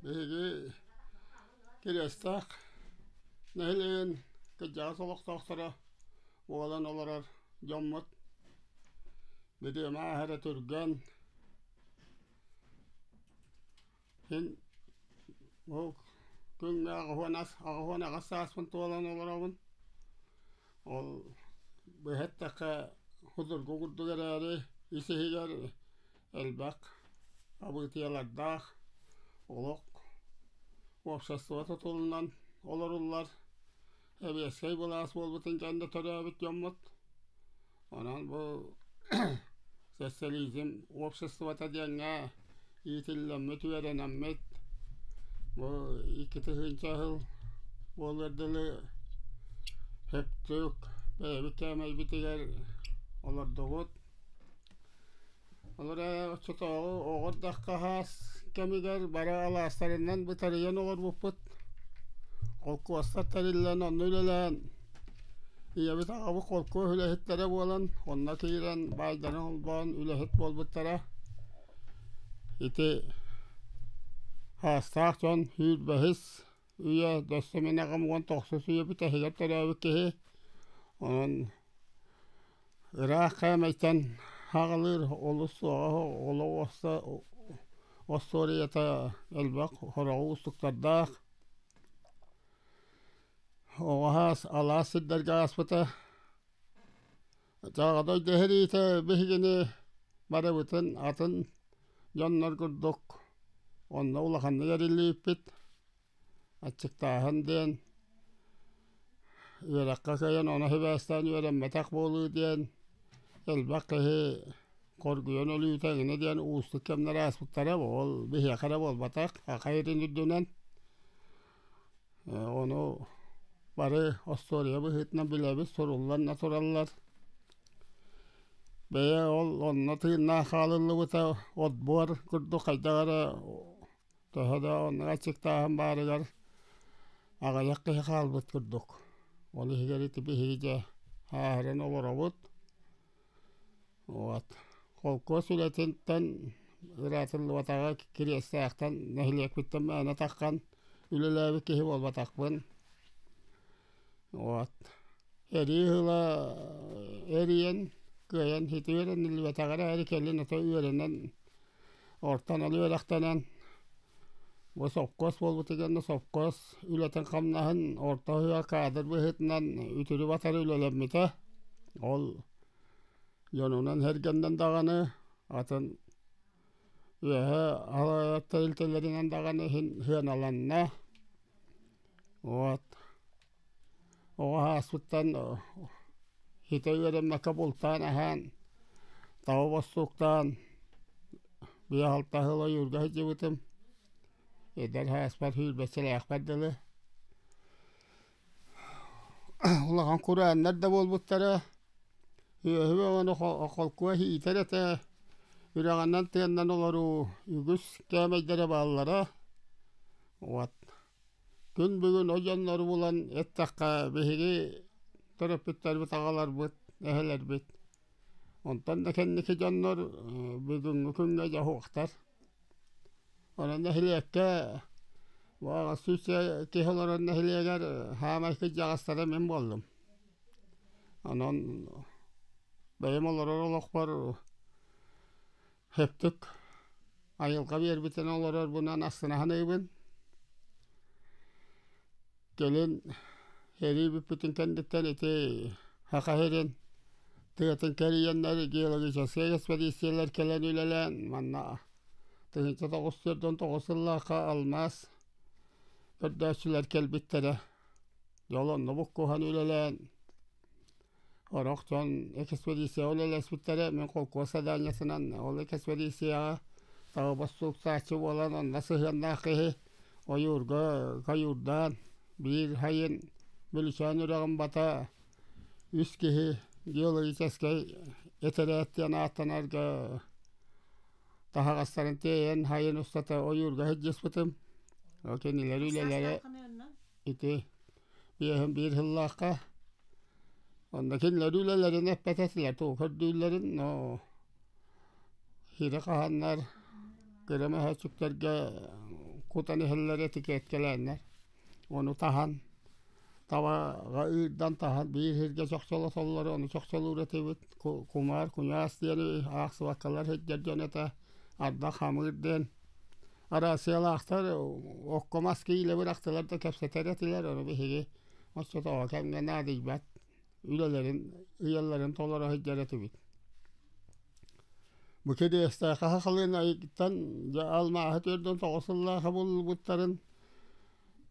Биһиги Кириэстээх нэһилиэгин кырдьаҕас олохтоохторо буолан олорор дьоммут бириэмэ ааһара түргэн. Мин ол күҥҥэ 88 сааспын туолан олоробун. Ол быһа эттэххэ судургу курдук эрээри ис-иһигэр элбэх абыытыйалардаах олох уопсастыба тутулунан олоруллар сэбиэскэй былаас буолбутун кэннэ төрөөбүт дьоммут. Онон бу социализм уопсастыбата диэҥҥэ иитиллэммит, үөрэнэммит бу 2000 сыл буолуор дылы сөптөөх бэйэбит кээмэйбитигэр олордубут. Ол эрэ оччотооҕу оҕо эрдэххэ хаас кэмигэр бары алаастарынан бытарыйан олорбуппут. Холкуостар тэриллэн онно үлэлээн ийэбит аҕабыт холкуос үлэһиттэрэ буолан онно киирэн баайдарын холбоон үлэһит буолбуттара. Ити хаастаах дьон 25-ис үйэ дөссө мин аҕам 19 үйэ бүтэһигэр төрөөбүт киһи. Онон Ыраах хаамайтан хаҕылыыр олус суоҕа олох остуоруйата элбэх хороҕо уустуктардаах. Оҕо саас алаас сирдэргэ ааспыта. Дьааҕа дойду сэриитэ биһигини барыбытын атын дьоннор курдук онно улаханнык эриллибиппит. Аччыктааһын диэн үөрэххэ кыайан ону сибээстээн үөрэммэтэх буолуу диэн элбэх киһи хоргуйан өлүүтэ эҥинэ диэн уустук кэмнэр ааспыттара. Ол биһиэхэ эрэ буолбатах, саха сирин үрдүнэн. Ону бары остуоруйа быһыытынан билэбит, суруллан да тураллар. Бэйэ ол онно тыыннаах хаалыллыбыта отбор курдук хайдах эрэ Төһө да оннук аччыктааһын баарыгар аҕыйах киһи хаалбыт курдук. Ол иһигэр ити биһиги дьэ ааһыран олоробут. Вот. Холкуос үлэтиттэн ыраатыллыбатаҕа Кириэстээхтэн нэһилиэкпиттэн мээнэ таххан үлэлээбит киһи буолбатахпын. Вот. Эрии ыла эрийэн кыайан ити үөрэниллибэтэҕэ эрээри кэлин ото үөрэнэн ортон алы үөрэхтэнэн бу сопхуос буолбута кэннэ сопхуос үлэтин-хамнаһын орто уһуйа каадыр быһыытынан үтүрү-батары үлэлэммитэ. Ол дьонунан сэргэннэн даҕаны атын үөһэ алайар тэрилтэлэринэн даҕаны иһин сыаналанна. Вот. Оҕо ааспыттан ситэ үөрэммэккэ бултаан аһаан, таба бостууктаан, биэ-алта сыл ойуурга сылдьыбытым. Эдэр сааспар сүүрбэччэлээхпэр дылы. Улахан курааннар да буолбуттара. Үөһү бөҕөнү холкуос иитэр этэ. Үрэҕинэн тыаннан олоруу үгүс кээмэйдэрэ бааллара. Вот. Күн бүгүн о дьоннору булан эттэххэ, биһиги төрөппүттэрбит, аҕаларбыт, эһэлэрбит. Онтон да кэнники дьоннор бүгүҥҥү күҥҥэ дьоһуохтар. Онон нэһилиэккэ 800 киһи олорор нэһилиэгэр хаамай кырдьаҕастара мин буоллум. Онон бэйэм олорор олохпор Сөптүк айылҕа биэрбитин олорорбунан астына саныыбын. Кэлин сэрии бүппүтүн кэнниттэн ити Саха сирин тыатын кэрийэннэр геологическай экспедициялар кэлэн үлэлээн манна 1949 сыллаахха алмаас көрдөөччүлэр кэлбиттэрэ. Дьол онно буккуһан үлэлээн Орох дьон экспедицияҕа үлэлэспиттэрэ, мин холкуос садаанньатынан ол экспедицияҕа таба бостууктааччы буолан онно сыһыаннаах киһи ойуурга каюрдаан биир сайын Бүлүчээн үрэҕин бата үс киһи геологическай этэрээт диэн ааттанарга таһаҕастарын тиэйэн сайын устата ойуурга сылдьыспытым. Ол кинилэр үлэлэрэ ити 51 сыллаахха онно кинилэр үлэлэрин эппэт этилэр тугу көрдүүллэрин но сири хаһаннар кыра мөһөөччүктэргэ кутан иһэллэр этикеткэлээннэр. Ону таһан табаҕа ыырдан таһан биир сиргэ чохчолотоллор, ону чохчолуур этибит. Кумаар, куйаас диэни аахсыбаккалар сылдьар дьон этэ. Ардах хамыыр диэн Арассыйалаахтар окко мас киилэ бырахтылар да кэпсэтэр этилэр, ону биһиги оччотооҕу кэмҥэ наадыйбат үлэлэрин, ыйалларын толоро сылдьар этибит. Бу Кириэстээххэ сахалыын айыттан дьэ алмааһы 49 сыллааҕы булбуттарын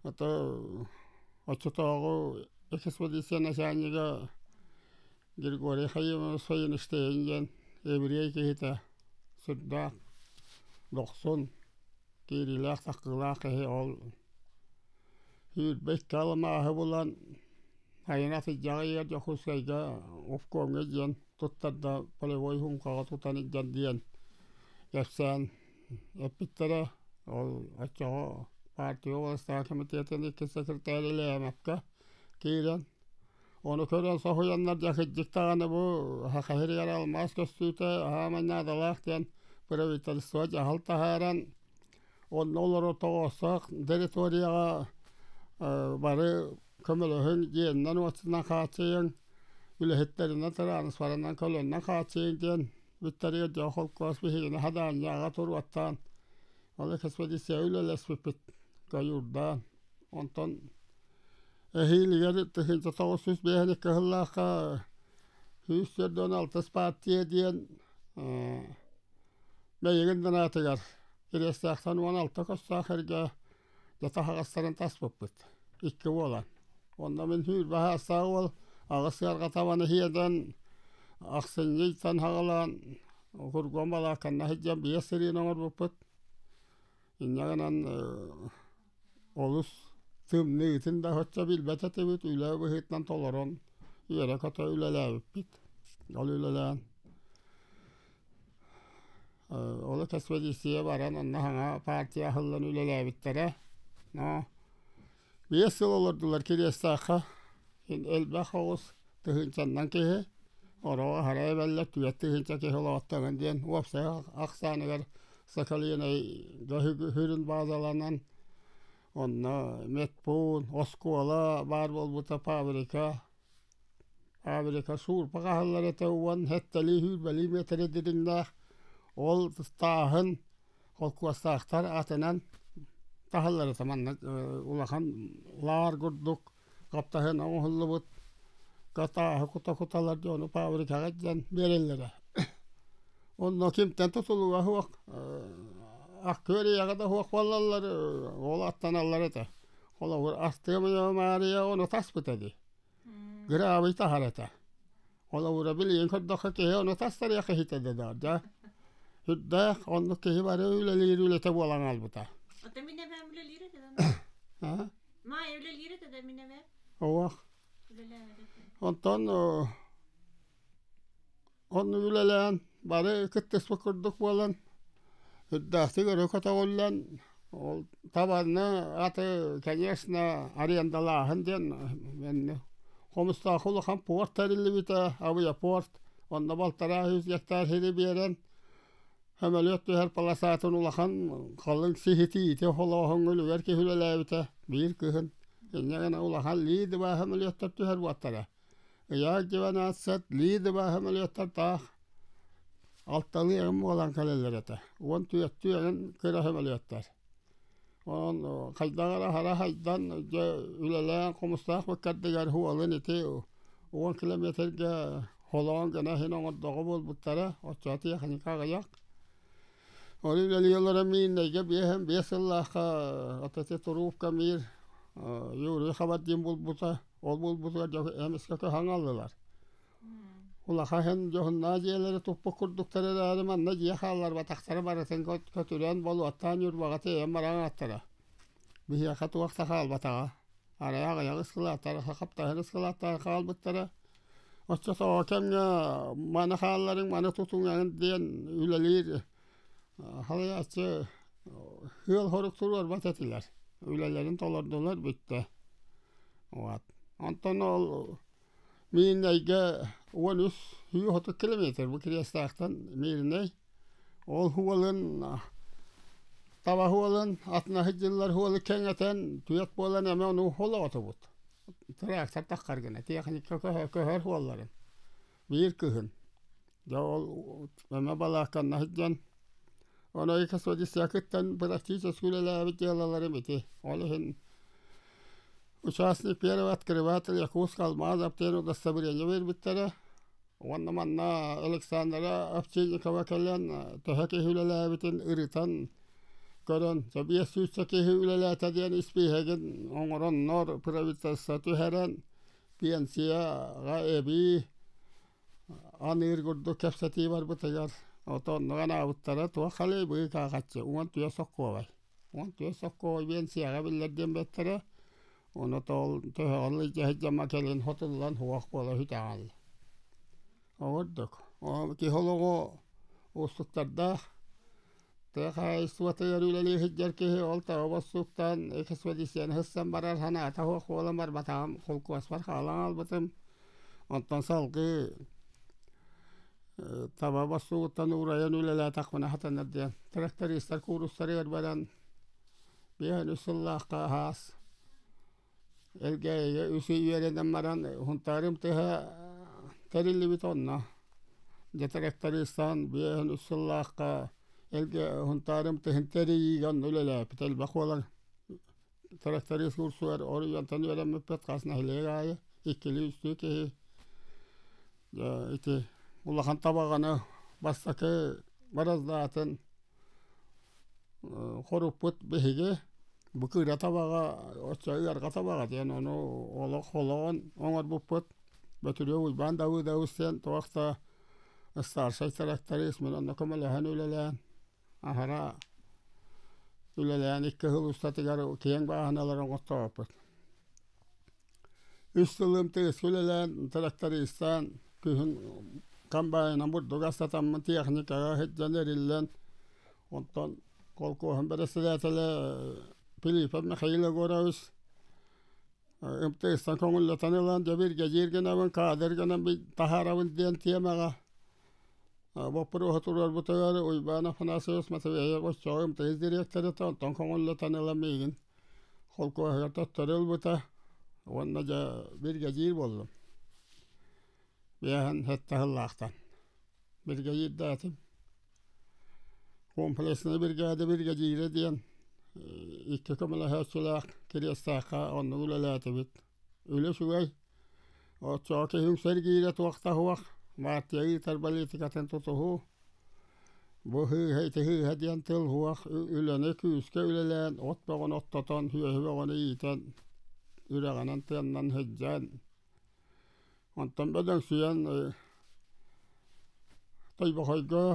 ото оччотооҕу экспедиция начальнига Григорий Хаимович Файнштейн диэн еврей киһитэ сүрдээх дохсун, киириилээх-тахсыылаах киһи ол 22 алмааһы булан сайын атырдьах ыйыгар Дьокуускайга обкомҥа диэн туттарда полевой суумкаҕа тутан илдьэн диэн кэпсээн эппиттэрэ. Ол оччоҕо партия уоластаах комитетын икки секретарь Леонидка киирэн Ону көрөн соһуйаннар дьэ кырдьык даҕаны бу саха сиригэр алмаас көстүүтэ аһаамай наадалаах диэн правительство дьаһал таһааран онно олорор тоҕоостоох территорияҕа бары көмөлөһүҥ дьиэннэн-уотунан хааччыйыҥ, үлэһиттэринэн, тырааныспарынан, көлөннөн хааччыйыҥ диэн бүттэригэр дьэ холкуос биһигини хадаанньааҕа туруоттаан ол экспедиция үлэлэспиппит койуурдаан онтон Эһиилигэр 1992 сыллаахха 146 партия диэн Мэйигин Дынаатыгар Кириэстээхтэн 16 көстөөх эргэ дьэ таһаҕастарын таспыппыт икки буолан. Онно мин сүүрбэ саастаах уол аҕыс ыарҕа табаны сиэтэн ахсынньы ыйтан саҕалаан кургуом балаакканна сылдьан биэс сырыыны оҥорбуппут. Инньэ гынан олус тымныытын да соччо билбэт этибит, үлэ быһыытынан толорон үөрэ-көтө үлэлээбиппит. Ол үлэлээн ол экспедиция баран онно саҥа партия аһыллан үлэлээбиттэрэ. Но 5 сыл олордулар Кириэстээххэ. Элбэх оҕус тыһыынчаннан киһи, ороҕо аһара эбэллэр, 4 тыһыынча киһи олоҕоттоҥун диэн уопсай ахсааныгар Сахалинайга сүрүн базаланан онно медпуун, оскуола баар буолбута, фабрика, фабрика суурпа хаһаллар этэ 17-лии, 20-лии миэтэрэ дириҥнээх ол тааһын холкуостаахтар атынан таһаллар этэ манна улахан лаар курдук хаптаһын оҥоһуллубут тааһы кута-куталар дьону фабрикаҕа илдьэн биэрэллэрэ. Онно кимтэн тутулуга суох аккыарыйаҕа да суох буоллаллар ол аттаналлар этэ. Холобур, Астыамыйа Маарыйа ону таспыта дии. Гыраабый таһар этэ. Холобура билигин көрдөххө киһи ону тастарыах киһитэ да дьэ үрдээх оннук киһи бары үлэлиир үлэтэ буолан хаалбыта. Ото мин эбээм үлэлиир этэ да? Маайа үлэлиир этэ да мин эбээм? Оох. Үлэлээбэт этэ. Онтон оннук үлэлээн бары кыттыспыт курдук буолан үрдээхтик өрө көтөҕүллэн ол табаны аты конечно арендалааһын диэн Хомустаах улахан порт тэриллибитэ авиапорт онно 1,5 гектар сири биэрэн сөмөлүөт түһэр полосатын улахан халыҥ сиһитиити холооһуҥҥа үлүгэр киһи үлэлээбитэ биир кыһын инньэ гынан улахан Ли-2 сөмөлүөттэр түһэр буолтара Ыйаах 12 Ли-2 сөмөлүөттэр таах алталыы эҥин буолан кэлэллэр этэ 14-түү эҥин кыра сөмөлүөттэр Онон хайдах эрэ хара хайдан дьэ үлэлээн хомустаах быккардыгар уолун ити 10 километрга холоон гына иһин оҥордоҕо буолбуттара оччоҕо тиэхиньикэ аҕыйах. Ол үлэлии олорон Миирнэйгэ 55 сыллаахха от ити туруупка миир Юрий Хабардин булбута ол булбутугар дьэ эмискэ көһөн аҕаллылар. Улахан иһин дьоһуннаах дьиэлэри туппут курдуктар эрээри манна дьиэ хаалларбатахтара барытын көтүрэн болуоттаан Ньурбаҕа тиэйэн баран ааттара. Биһиэхэ туох да хаалбатаҕа. Арай аҕыйах ыскылааттар хаптаһын ыскылааттар хаалбыттара. Оччотооҕу кэмҥэ маны хаалларыҥ, маны тутуҥ эҥин диэн үлэлиир халайааччы сыал-сорук туруорбат этилэр. Үлэлэрин толордулар бүттэ. Вот. Онтон ол Мииринэйгэ 13 130 километр бу Кириэстээхтэн Мииринэй. Ол уолун Таба хуолун, атына сылдьыллар хуолу кэҥэтэн, түөрт буолан эмэ ону холоотубут. Трактор таххар гына, техника көһөр хуолларын. Биир кыһын. Дьэ ол эмэ балаакканна сылдьан, ону экспедиция кыттан практически үлэлээбит дьыалаларым ити. Ол иһин участник первого открыватель Якутск алмазов диэн удостоверение биэрбиттэрэ. Уонна манна Александра Овчинникова кэлэн төһө киһи үлэлээбитин ырытан көрөн, 500 киһи үлэлээтэ диэн испииһэгин оҥороннор правительство түһэрэн пенсияҕа эбии аныыр курдук кэпсэтии барбытыгар отоннук анаабыттара туох халый быыкаахаччы 14 соккуобай 14 соккуобай биэнсийэҕэ биллэр диэн бэттэрэ ону тоол төһөҕөл дьаһыдьама кэлин хотуллан хуох буола сүтэҕэл Оҕурдук киһи олоҕо уустуктардаах тыа хаһаайыстыбатыгар үлэлии сылдьар киһи ол таба бостууктаан экспедицияны сыссан барар санаата суох буолан барбатаҕым холкуоспар хаалан хаалбытым онтон салгыы таба бостуугуттан уурайан үлэлээтэхпинэ сатанар диэн трактористар куурустарыгар баран 53 сыллаахха аһаас Элгээйигэ үс ый үөрэнэн баран Һунтаарым тыһа тэриллибит онно. Дьэ трактористаан 53 сыллаахха Элгэ Һунтаарым тыһын тэрийиигэ онно үлэлээбит элбэх буолан тракторист курсугар оройуонтан үөрэммиппит хас нэһилиэк аайы иккилии-үстүү киһи дьэ ити улахан табаҕаны бастакы бараздаатын Хоруппут биһиги бу кыра табаҕа оччо ыарҕа табаҕа диэн ону олох холоон оҥорбуппут. Бөтүрүө Уйбаан Давыдович диэн туох да старшай тракторист мин онно көмөлөһөн үлэлээн аһара үлэлээн икки сыл устатыгар киэҥ бааһыналары оҥортообуппут. Үс сылым тыаска үлэлээн трактористаан күһүн комбайынан бурдук астатаммын техникаҕа сылдьан эриллэн онтон холкуоһум бэрэссэдээтэлэ Филиппов Михаил Егорович МТС-тан көҥүллэтэн ылан дьэ бииргэдьиир гынабын кадр гынан таһаарабын диэн тиэмэҕэ боппуруоһу туруорбутугар Уйбаан Афанасьевич Матвеев оччоҕо МТС дириэктэрэ этэ онтон көҥүллэтэн ылан миигин холкуоһугар төттөрү ылбыта уонна дьэ биригэдьиир буоллум. 57 сыллаахтан биригэдьиирдээтим. Комплекснай биригээдэ биригэдьиирэ диэн икки көмөлөһөөччүлээх Кириэстээххэ оннук үлэлээтибит. Үлэ үчүгэй. Оччоҕо киһиҥ сэргиирэ туох да суох. Партия ыытар политикатын тутуһуу. Бу һыыһа ити һыыһа диэн тыл суох үлэни күүскэ үлэлээн, от бөҕөнү оттотон, сүөһү бөҕөнү иитэн, үрэҕинэн тыаннан сылдьан, онтон бөдөҥсүйэн Тойбохойго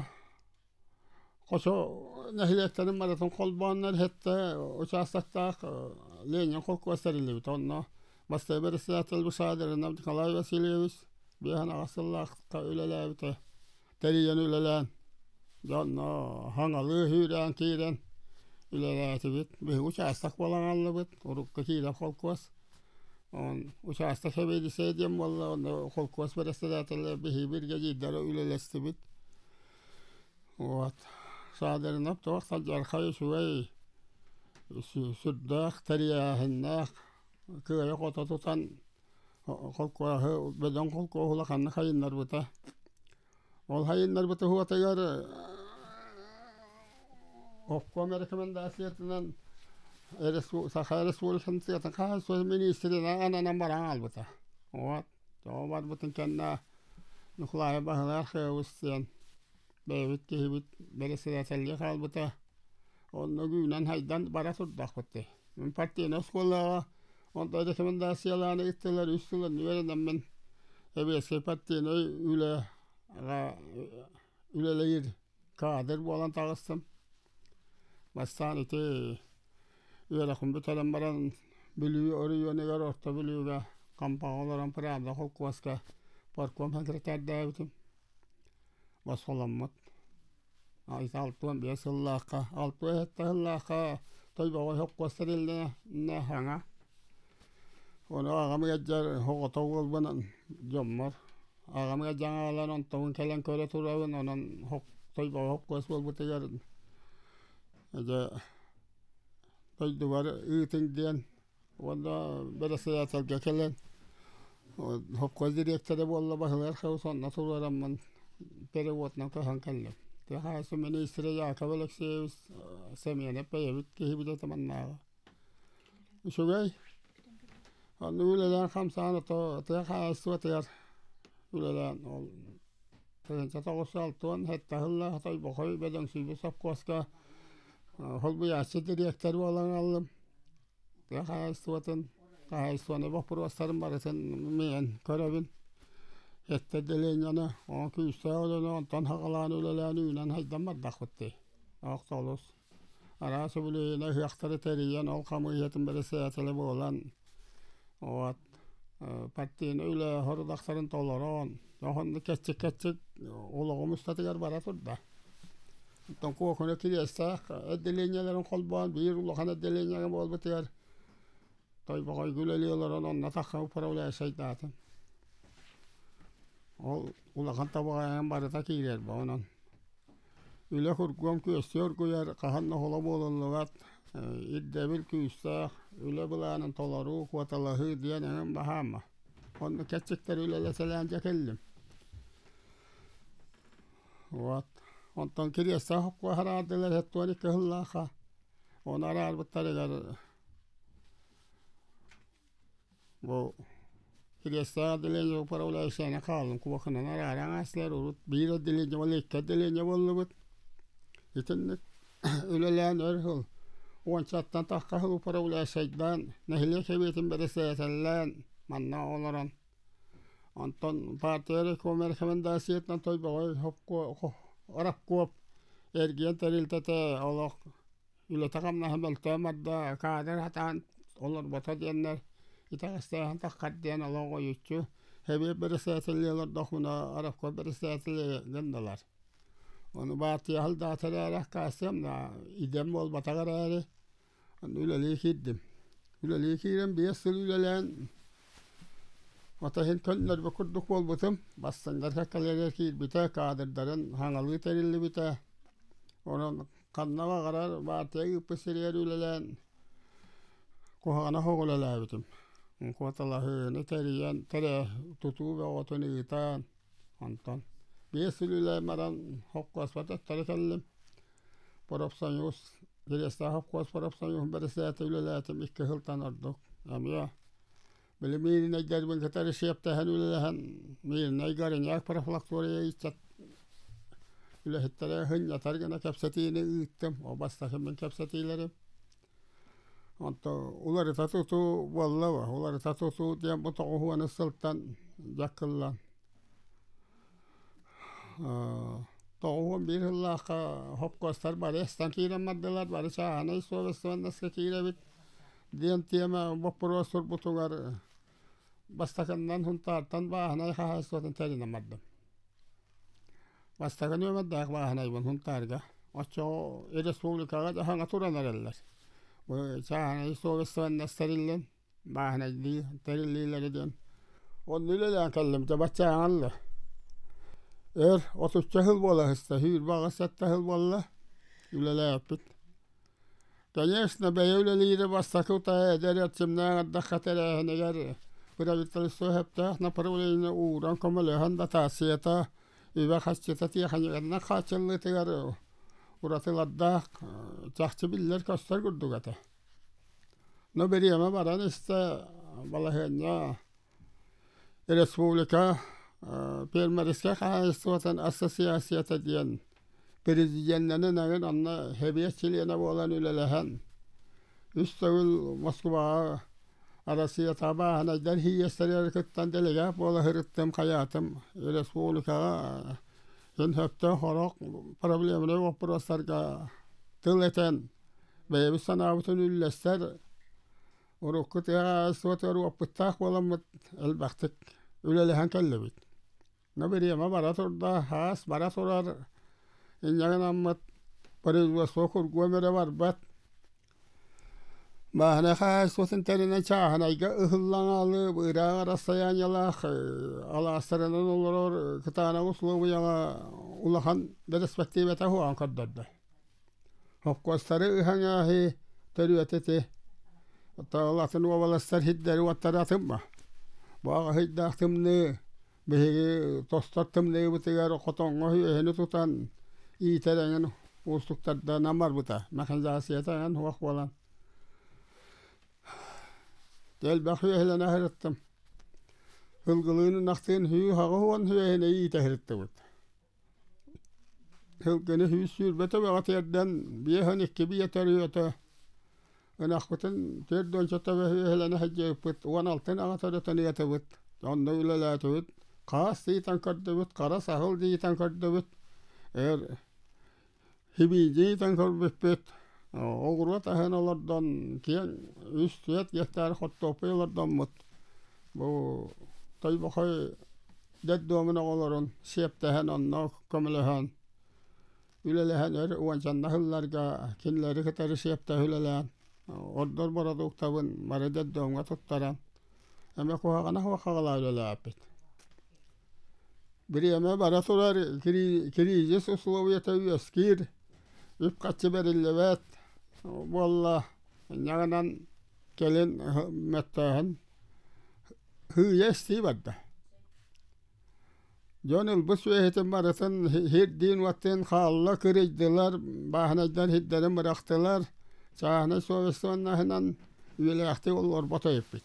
Хочо нэһилиэктэрин барытын холбооннор иһиттэ учаастактаах Ленин холкуос тэриллибит. Онно бастакы председатель Бушадырынов Николай Васильевич 58 сыллаахха үлэлээбитэ. Тэрийэн үлэлээн, дьонно хаҥалыы сүүрээн киирэн үлэлээтибит. Биһиги учаастак буолан хааллыбыт, урукку киирэр холкуос. Он учаастак сэбиэдиссэйэ диэн буолла, онно холкуос бэрэссэдээтэлэ биһиги биригэдьиирдэрэ үлэлэстибит. Вот. Саадарынап туох садьархай үчүгэй сүрдээх тэрийээһиннээх кыайа-хото тутан холкуоһу бөдөҥ холкуоһу улаханнык хайыннарбыта. Ол хайыннарбыта уотугар обком рекомендациятынан Саха Республикатын хаһаайыстыбатын миниистиринэн ананан баран хаалбыта. Вот. Тоҕо барбытын кэннэ Ньукулаайа Баһылай Архыабыс диэн бэйэбит киһибит бэрэссэдээтэллии хаалбыта. Онно үүнэн-хайдан бара турдахпыт дии. Мин партийнай оскуолаҕа онто рекомендациялаан ыыттылар үс сыл үөрэнэммин эбиэскэй партийнай үлэ үлэлиир кадр буолан таҕыстым. Бастаан ити үөрэхпин бүтэрэн баран Бүлүү оройуонугар Орто Бүлүүгэ Хампаҕа олорон Правда холкуоска парком секретардаабытым. Босхоломмут. 65 сыллаахха, 67 сыллаахха Тойбоҕой холкуос тэрилиннэ саҥа. Ону аҕам ыалдьар оҕото уолбунан дьоммор аҕам ыалдьан аҕалан онтон кэлэн көрө турабын, онон Тойбоҕой холкуос буолбутугар дьэ Дойдубар ыытыҥ диэн уонна бэрэссэдээтэлгэ кэлэн совхоз дириэктэрэ буолла баһылыгар хабыс онно туруораммын переводунан көһөн кэллим. Тыа хаһаайыстыба миниистирэ Яков Алексеевич Семенов бэйэбит киһибит этэ маннааҕы. Үчүгэй. Онно үлэлээн хамсаан ото тыа хаһаайыстыбатыгар үлэлээн ол 1967 сыллаах Тойбохой бөдөҥсүйбүт сопхуоска холбуйааччы дириэктэр буолан аҕаллым. Тыа хаһаайыстыбатын, хаһаайыстыбаны боппуруостарын барытын миэн көрөбүн. Эттэ отделениены, ону күүстээх үлэни онтон саҕалаан үлэлээн үүнэн сайдан бардахпыт дии. Олох олус араас үбүлүөйүнэ ыһыахтары тэрийэн, ол хамыыһыйатын бэрэссэдээтэлэ буолан, вот партийнай үлэ сорудахтарын толорон, онно кэччик-кэччик олоҕум устатыгар бара турда. Оттон куохуна Кириэстээх отделениеларын холбоон биир улахан отделениеҕа буолбутугар Тойбохойго үлэлии олорон онно тахсан управляющайдаатым. Ол улахан табаҕайан барыта киирэр онон үлэ кургуом күөстүү оргуйар, хаһан да холо буолуллубат, ирдэбил күүстээх, үлэ былаанын толоруу, куоталаһыы диэн эҥин баһаама. Онно кэччиктэри үлэлэтэлээн дьэ кэллим. Вот. Онтон Кириэстээх холкуос араардылар һэттуон икки сыллаахха. Ону араарбыттарыгар Бу Кириэстээх отделение управляющайынан хааллым. Кубокынан арааран аастылар. Урут биир отделение буолла, икки отделение буоллубут. Итинник үлэлээн өр сыл уончаттан тахха сыл управляющайдаан, нэһилиэк сэбиэтин бэрэссэдээтэллээн манна олорон онтон партия рекомендациятынан Тойбоҕой рабкооп эргиэн тэрилтэтэ олох үлэтэ-хамнаһа мөлтөөн барда, каадыр сатаан олорбото диэннэр итэҕэстээһин таххар диэн олох ойуччу сэбиэт бэрэссэдээтэллии олордохпуна рабкооп бэрэссэдээтэлэ гыннылар. Ону баартыйа сылдаата эрээри аккаастыам да идэм буолбатах эрээри аны үлэлии киирдим. Үлэлии киирэн 5 сыл үлэлээн ото иһин көннөрбүт курдук буолбутум. Бастыҥнар кэккэлэригэр киирбитэ, каадырдарын хаҥалыы тэриллибитэ. Онон ханна баҕарар баартыйа ыыппыт сиригэр үлэлээн куһаҕана суох үлэлээбитим. Куоталаһыыны тэрийэн, тутуу бөҕөтүн ыытан, онтон 5 сыл үлэлээн баран холкуоспар төттөрү кэллим. Профсоюз, Кириэстээх холкуос профсоюһун бэрэссэдээтэлэ үлэлээтим 2 сылтан ордук. Эмиэ били Мииринэйдэрбин кытары сиэптэһэн үлэлэһэн Мииринэй Гориняк профилактория ыччат үлэһиттэрэ сынньатар гына кэпсэтиини ыыттым. Ол бастакы мин кэпсэтиилэрим. Онтон уларыта тутуу буолла уларыта тутуу диэн бу 90 сылтан дьаккыллан 91 сыллаахха хопкуостар бары эстэн киирэн бардылар, бары чааһынай суобастыбаннаска киирэбит диэн тиэмэ боппуруос турбутугар бастакыннан Сунтаартан бааһынай хаһаайыстыбатын тэринэн бардым. Бастакы нүөмэрдээх бааһынайбын Сунтаарга. Оччоҕо республикаҕа да саҥа туран эрэллэр. Бу чааһынай суобастыбаннас тэриллэн, бааһынайдыы тэриллиилэрэ диэн. Онно үлэлээн кэллим, дьэ баччааҥҥа өр 30 сыл буола сыста, 28-7 сыл буолла үлэлээбиппит. Конечно, бэйэ үлэлиирэ бастакы утаа эдэр эрчимнээх эрдэххэ тэрээһинигэр правительство сөптөөх направление ууран көмөлөһөн дотацията, үбэ-харчыта тиэхиньикэннэн хааччыллыытыгар уратылардаах чахчы биллэр-көстөр курдук этэ. Но бириэмэ баран истэ балаһыанньа республика фермерскэй хаһаайыстыбатын ассоциацията диэн президеннэнэн эҥин онно сэбиэт чилиэнэ буолан үлэлэһэн үс төгүл Москваҕа Россиятааҕы бааһынайдар сийиэстэригэр кыттан делегат буола сырыттым, хайаатым республикаҕа дьон сөптөөх сорох проблемнай боппуруостарга тыл этэн бэйэбит санаабытын үллэстэр урукку тыа хаһаайыстыбатыгар уоппуттаах буоламмыт элбэхтик үлэлэһэн кэллибит. Но бириэмэ бара турда, хаас бара турар, инньэ гынаммыт производство кургуом эрэ барбат. Бааһынай хаһаайыстыбатын тэринэн чааһынайга ыһыллаҥаалыы ыраах расстояниелаах алаастарынан олорор кытаанах услуобуйаҕа улахан бэрэспэктиибэтэ суоҕун көрдөрдө. Холкуостары ыһан ааһыы, Төрүөтэ ити. Оттон атын уобаластар сирдэри-уоттары атын ба. Бу аҕыйдаах тымныы биһиги тостор тымныыбытыгар хотоҥҥо үөһэни тутан иитэр эҥин уустуктарданан барбыта. Механизацията эҥин суох буолан. Элбэх үөһэлэнэ сырыттым. Сылгылыын ынахтыын 180 үөһэни иитэ сырыттыбыт. Сылгыны 120 төбөҕө тиэрдэн 52 биэ төрүөтэ ынахпытын 40 төбө үөһэлэнэ сылдьыбыппыт, 16 аҕа төрөтөн ыатыбыт. Онно үлэлээтибит. Хаас тиитэн көрдүбүт, хара саһыл тиитэн көрдүбүт. Эр Хибиидьиитэн көрбүппүт, оҕуруот аһын олордон киэҥ үс-түөрт гектар хортуоппуй олордоммут. Бу Тойбохой детдомун оҕолорун сиэптэһэн онно көмөлөһөн үлэлэһэн өр уончанна сылларга кинилэри кытары сиэптэһэ үлэлээн ордор бородууктабын бары детдомҥа туттаран эмэ куһаҕана суох хаҕалаа үлэлээппит. Бириэмэ бара турар кризис условията үөскүүр, үп-харчы бэриллибэт буолла. Инньэ кэлин мөттөөһүн сыыйа истии барда. Дьон ылбыт сүөһүтүн барытын сирдиин-уоттуун хаалла, кырыйдылар, бааһынайдар сирдэрин бырахтылар, чааһынай совестованнаһынан үйэлээхтик олорбото эппит.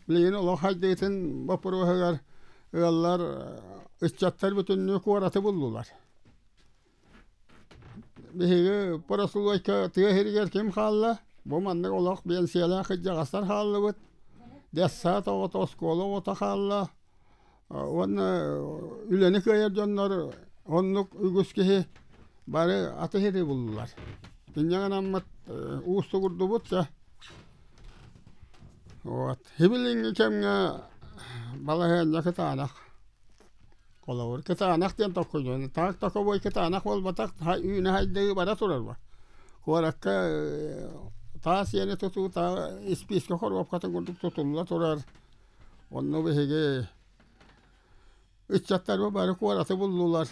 Билигин олох хайдыытын боппуруоһугар ыаллар ыччаттар бүтүннүү куораты буллулар. Биһиги прослойка тыа сиригэр ким хаалла? Бу маннык олох биэнсийэлээх кырдьаҕастар хааллыбыт. Детсад оҕото, оскуола оҕото хаалла. Уонна үлэни кыайар дьоннор оннук үгүс киһи бары аты сири буллулар. Инньэ гынаммыт уустугурдубут чэ. Вот. Хибилиҥҥи кэмҥэ балаһыанньа кытаанах. Холобур, кытаанах диэн токкуйдуон. Так таковой кытаанах буолбатах, үүнэ хайдыы бара турар ба. Куоракка таас иэни тутуута испиискэ хоруопкатын курдук тутулла турар. Онно биһиги ыччаттарбыт бары куораты буллулар.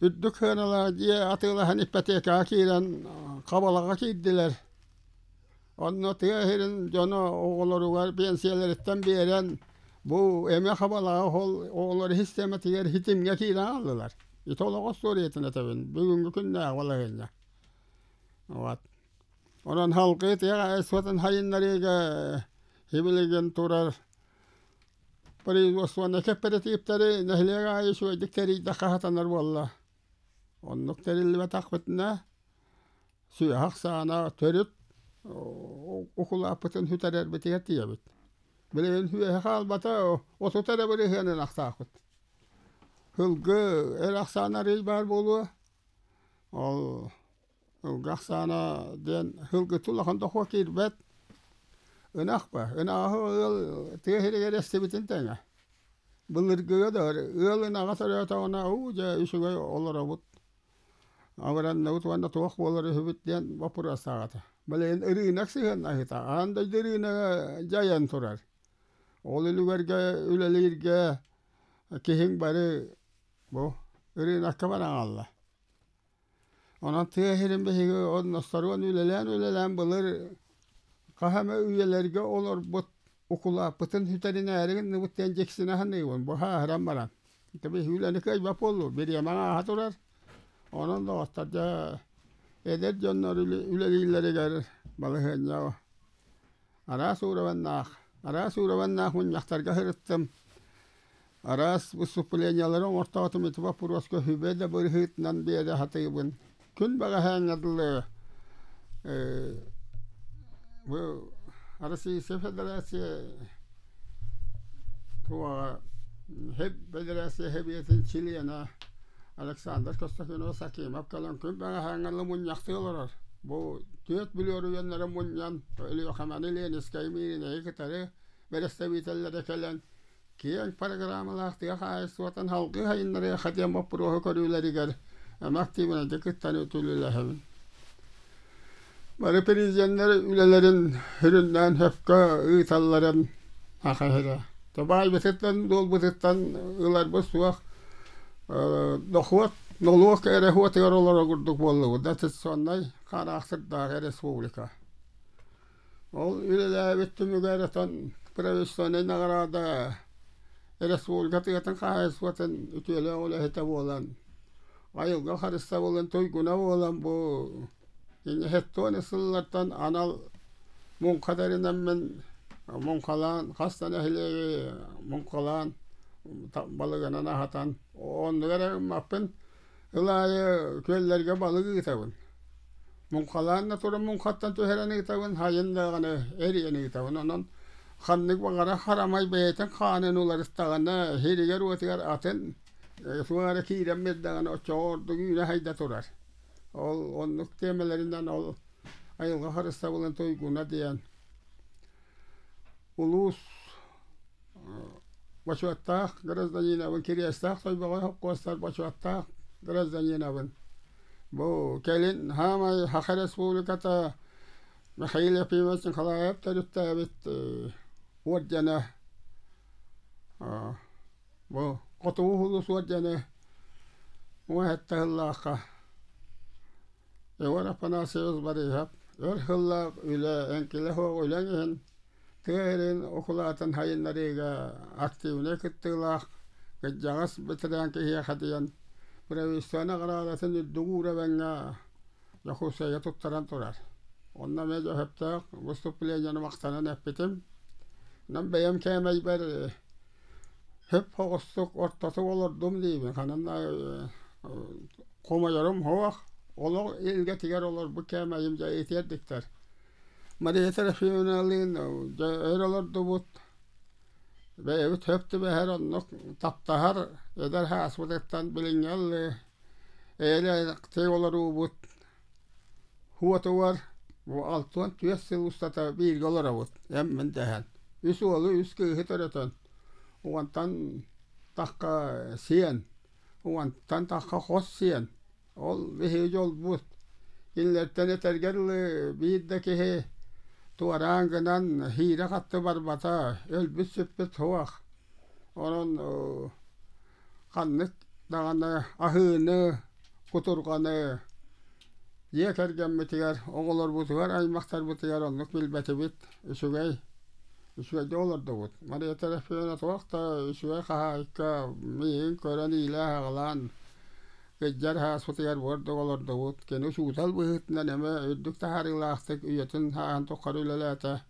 Үрдүк сыаналаах дьиэ атыылаһан ипотекаҕа киирэн хабалаҕа киирдилэр. Онно тыа сирин дьоно оҕолоругар биэнсийэлэриттэн биэрэн бу эмиэ хабалаҕа ол оҕолор систиэмэтигэр ситимҥэ киирэн хааллылар. Ити олох остуоруйатын этэбин бүгүҥҥү күннээҕи балаһыанньа. Вот. Онон халгыы тыаҕа суотун хайыннарыыга сибилигин турар производствоны кэпэрэтииптэри нэһилиэк аайы үчүгэйдик тэрийдэххэ сатанар буолла. Оннук тэриллибэтэхпитинэ сүөһэ ахсаана төрүт укулааппытын сүтэрэрбитигэр тиийэбит. Билигин сүөһэ хаалбата 30 эрэ бырыһыанын ахсаахпыт. Сылгы эр ахсаана арыый баар буолуо. Ол Ылга ахсаана диэн сылгыта улахан дохуо киирбэт. Ынах ба, ынаҕы ыал тыа сиригэр эстибитин тэҥэ. Былыргыга да ыал ынаҕа төрөөтөҕүнэ уу дьэ үчүгэй олоробут, абыранныбыт уонна туох буолар үһүбүт диэн боппуруостаах этэ. Билигин ырыынак сыһыаннаһыыта аан дойду ырыынага дьайан турар. Ол үлүгэргэ үлэлииргэ киһиҥ бары бу ырыынакка баран хаалла. Онон тыа сирин биһиги онносторуон үлэлээн-үлэлээн былыр хаһан эмэ үйэлэргэ олорбут укулааппытын сүтэринээри гынныбыт диэн дьиксинэ саныыбын. Бу сааһыран баран. Ити биһиги үлэни кыайбат буоллубут, бириэмэҥ ааһа турар. Онон доҕоттор дьэ эдэр дьоннор үлэлииллэригэр балаһыанньа араас уурабаннаах, араас уурабаннаах мунньахтарга сырыттым. Араас выступлениелары оҥортоотум ити боппуруоска сүбэ да быһыытынан биэрэ сатыыбын. Күн бэҕэһээҥҥэ дылы бу Российская Федерация туоҕа Федерация Сэбиэтин чилиэнэ Александр Константинович Акимов кэлэн күн бэҕэһээҥҥэ дылы мунньахтыы олорор. Бу түөрт бүлүөрүйэннэри мунньан Өлүөхүмэни, Ленинскэйи, Мииринэйи кытары бэрэстэбиитэллэрэ кэлэн Киэҥ программалаах тыа хаһаайыстыбатын салгыы сайыннарыахха диэн боппуруоһу көрүүлэригэр ама активнайдык кыттан үлэлэһэбин. Бары президеннэр үлэлэрин сүрүннээн сөпкө ыыталларын саха сирэ. Баайбытыттан, дуолбутуттан ыларбыт суох дохуот. Нолуок эрэ уотугар олорор курдук буоллубут дотационнай хараахтырдаах республика. Ол үлэлээбит түмүгэр отон правительственнай наҕараада республика тыатын хаһаайыстыбатын үтүөлээх үлэһитэ буолан, айылҕа харыстабылын туйгуна буолан бу Хеттуон сыллартан анал муҥха тэринэммин муҥхалаан хас да нэһилиэги муҥхалаан балыгынан аһатан оннук эрэ гыммаппын ыл аайы күөллэргэ балык ыытабын. Муҥхалаан да туран муҥхаттан түһэрэн ыытабын, хайын даҕаны эрийэн ыытабын. Онон ханнык баҕарар харамай бэйэтин хаанын уларыстаҕына сиригэр-уотугар атын суох эрэ киирэн биэрдэҕинэ оччоҕо ордук үүнэ-сайда турар. Ол оннук тиэмэлэринэн ол айылҕа харыстабылын туйгуна диэн улуус бочуоттаах гражданинабын, Кириэстээх Тойбоҕой холкуостар бочуоттаах гражданинабын. Бу кэлин хаамай Саха Республиката Михаил Ефимович Николаев төрүттээбит ордена бу Хотугу Улус ордена 17 сыллаахха Егор Афанасьевич Борисов өр сыллаах үлэ эҥкилэ суох үлэҥ иһин тыа сирин укулаатын сайыннарыыга активнай кыттыылаах кырдьаҕас бэтэрээн киһиэхэ диэн правительство наҕараадатын үрдүк уровеҥҥа Дьокуускайга туттаран турар. Онно эмиэ сөптөөх выступлениены махтанан эппитим. Онон бэйэм кээмэйбэр сөп соҕустук ортотук олордум диибин. Ханан да хомойорум суох. Олох илгэтигэр олорбут кээмэйим дьэ итиэрдиктэр. Мария Трофимовналыын дьэ өр олордубут. Бэйэбит сөп түбэһэр оннук таптаһар эдэр сааспытыттан билиҥҥи ыллыы эйэлээхтик олоруубут уотугар бу 64 сыл устата бииргэ олоробут эн-мин дэһэн. Үс уолу, үс кыыһы төрөтөн, уонтан тахха сиэн, уонтан тахха хос сиэн. Ол биһиги дьолбут. Кинилэртэн этэргэ дылы биир да киһи туораан гынан хиирэ-хатты барбата, өлбүт-сүппүт суох. Онон ханнык даҕаны аһыыны, кутурҕаны дьиэ кэргэммитигэр, оҕолорбутугар, аймахтарбытыгар оннук билбэтибит. Үчүгэй, үчүгэйдик олордубут. Мария Трофимовна туох да үчүгэй хаһаайка миигин көрөн иилээн-аҕалаан кырдьар сааспытыгар буордук олордубут. Кини учуутал быһыытынан эмэ үрдүк таһаарыылаахтык үйэтин сааһын тухары үлэлээтэ.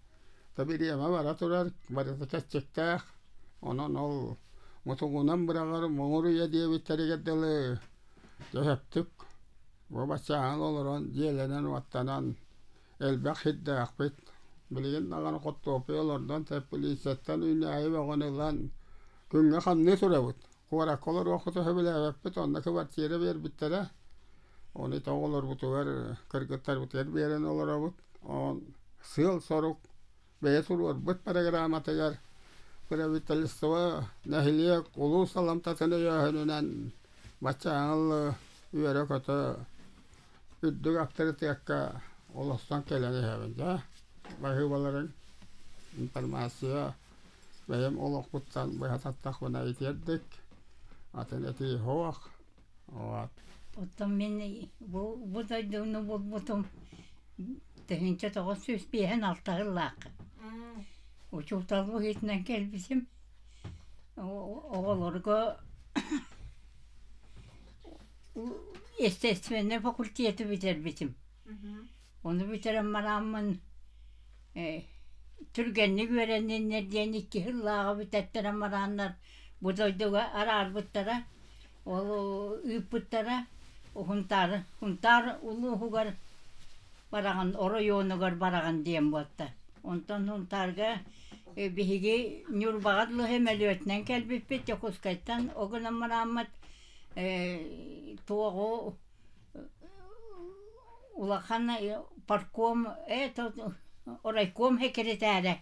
Бириэмэ бара турар, барыта кэрчиктээх. Онон ол мутугунан быраҕар муҥур үйэ диэбиттэригэр дылы төһөптүк бу баччааҥҥа олорон дьиэлэнэн-уоттанан элбэх сирдээхпит. Билигин даҕаны хортуоппуй олордон тэпилииссэттэн үүнээйи бөҕөнү ылан күҥҥэ хамныы турабыт. Куоракка олоруохпут сөбүлээбэппит, онно кыбартыыра биэрбиттэрэ. Ону ити оҕолорбутугар, кыргыттарбытыгар биэрэн олоробут. Онон сыал-сорук бэйэ туруорбут программатыгар правительство, нэһилиэк, улуус саламтатын өйөөһүнүнэн баччааҥы үөрэ-көтө үрдүк авторитекка олохтон кэлэн иһэбин дьэ. Баһыыбаларын информация бэйэм олохпуттан быһа таттахпына итиэрдик, атын этии суох. Вот. Оттон мин бу, бу дойдуну булбутум 1956 сыллаахха. Учуутал быһыытынан кэлбитим. Оҕолорго естественнэй факультеты бүтэрбитим. Ону бүтэрэн бараммын түргэнник үөрэнниннэр диэн икки сыллааҕы бүтэттэрэн барааннар бу дойдуга араарбыттара. Ол ыыппыттара Хунтаар Хунтаар улууһугар бараҕын, оройуонугар бараҕын диэн буолта. Онтон Хунтаарга биһиги Ньурбаҕа дылы сөмөлүөтүнэн кэлбиппит Дьокуускайтан ол гынан бараммыт туоҕу улахан парком райком секретарэ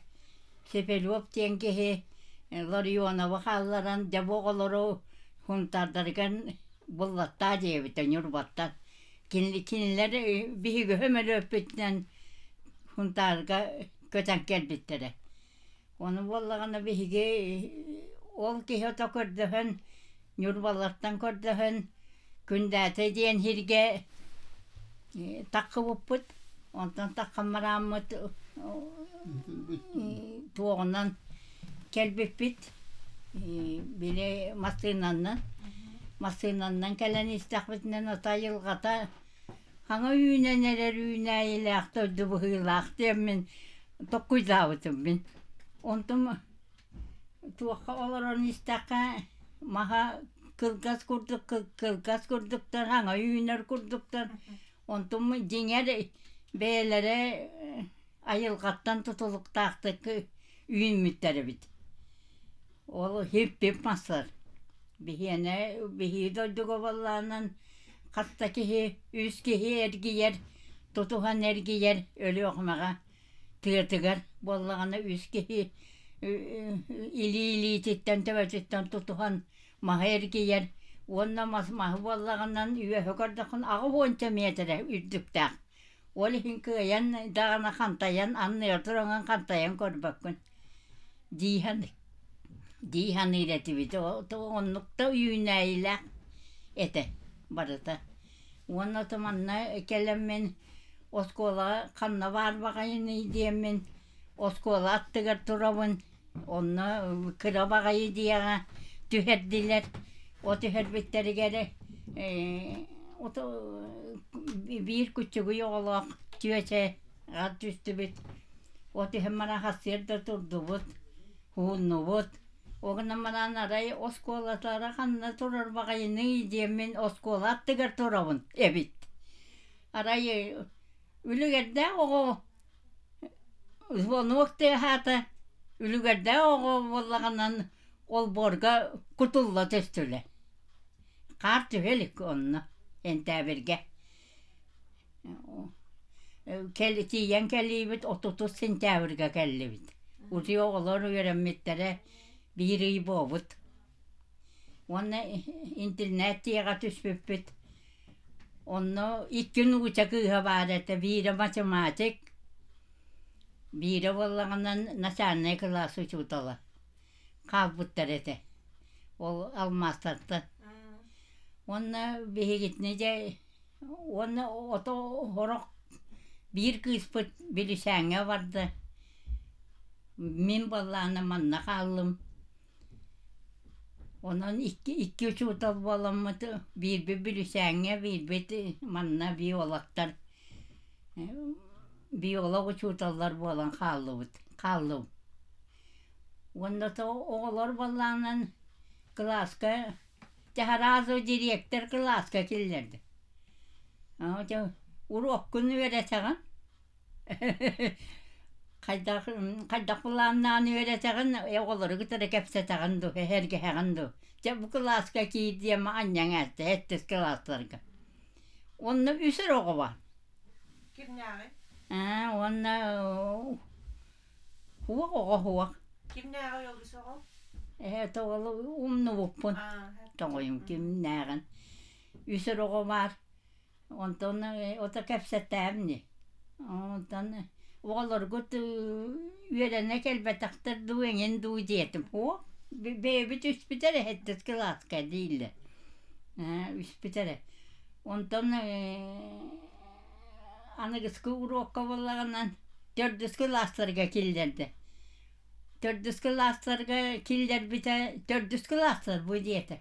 Сепелев диэн киһи Ларионовы хаалларан дьэ бу оҕолору Хунтаардарыгар буллаттаа диэбитэ Ньурбаттан. Кинилэр биһиги көмөлөппүтүнэн Хунтаарга көтөн кэлбиттэрэ. Ону буоллаҕына биһиги ол киһи ото көрдөһөн Ньурбалартан көрдөһөн, Күндээтэ диэн сиргэ таххыбыппыт. Онтон таххаммарааммыт туоҕунан кэлбиппит. Били массыынаннан массыынаннан кэлэн истэхпитинэ ата айылҕата хаҥа үүнэн эрэр үүнээйилээх дойду быһыылаах диэммин токкуйдаабытым мин. Онтум Туохха олорон истэххэ, маһа кылгас курдук кылгас курдуктар, хаҥа үүнэр курдуктар. Онтум дьиҥэр бэйэлэрэ айылҕаттан тутулуктаахтык үүммүттэр эбит. Ол хиппип мастар. Биһиэнэ биһиги дойдуга буоллаҕынан хас да киһи, үс киһи эргийэр, тутуһан эргийэр Өлүөхүмэҕэ тыатыгар буоллаҕына үс киһи илии-илиититтэн төбөтүттэн тутуһан маһы эргийэр уонна мас маһы буоллаҕынан үөһэ көрдөххүнэ 80 миэтэрэ үрдүктээх. Ол иһин кыайан даҕаны хантайан анныгар тураҥҥын хантайан көрбөккүн дии дии саныыр этибит. Оннук да үүнээйилээх этэ барыта. Уонна то манна кэлэммин Оскуолаҕа ханна баар баҕайыный диэммин оскуола аттыгар турабын, онно кыра баҕайы дьиэҕэ түһэрдилэр. Ол түһэрбиттэригэр биир куччугуй оҕолоох чүөчэ түстүбүт. Ол түһэн баран сарсыарда турдубут, уһуннубут. Ол гынан баран арай оскуолалара ханна турар баҕайыный диэммин оскуола аттыгар турабын эбит. Арай үлүгэрдээх оҕо звонок тыаһаата, үлүгэрдээх оҕо буоллаҕынан олбуорга кутулла түстүлэр. Хаар түһэ илик онно сентябрьгэ. Тиийэн кэлиибит отутус сентябрьга кэллибит. Утуйа оҕолор үөрэммиттэрэ биир ый буолбут. Уонна интернет дьиэҕэ түспүппүт. Онно икки нууча кыыһа баар этэ, биирэ математик, биирэ буоллаҕынан начальнай кылаас учуутала. Хаалбыттар этэ. Ол алмаастартан. Уонна биһигитини дьэ уонна ото сорох биир кыыспыт Билисээҥҥэ барда. Мин буоллаҕына манна хааллым. Онон икки икки учуутал буоламмыт биирбит Бүлүсээҥҥэ, биирбит манна биологтар биолог учууталлар буолан хааллыбыт хааллым. Уонна оҕолор буоллаҕынан кылааска сразу дириэктэр кылааска киллэрдэ. Уруоккун үөрэтэҕин Хайдах хайдах былааннаан үөрэтэҕин, оҕолору кытары кэпсэтэҕин дуу, эһэргэһэҕин дуу? Дьэ бу кылааска киир диэн анньаҥ эттэ сэттис кылаастарга. Онно үс эрэ оҕо баар. Кимнээҕий? Аа уонна хуох оҕо хуох. Кимнээҕий ол үс оҕо? Ээ тоҕолу умнубуппун. Тоҕойум кимнээҕин. Үс эрэ оҕо баар. Онтон ото кэпсэтээм ини. Онтон оҕолоргут үөрэнэ кэлбэтэхтэр дуу, эҥин дуу диэтим. Һуох, бэйэбит үспүт эрэ сэттис кылааска дииллэр. Үспүт эрэ. Онтон аныгыскы уруокка буоллаҕынан төрдүс кылаастарга киллэрдэ. Төрдүс кылаастарга киллэрбитэ төрдүс кылаастар бу диэтэ.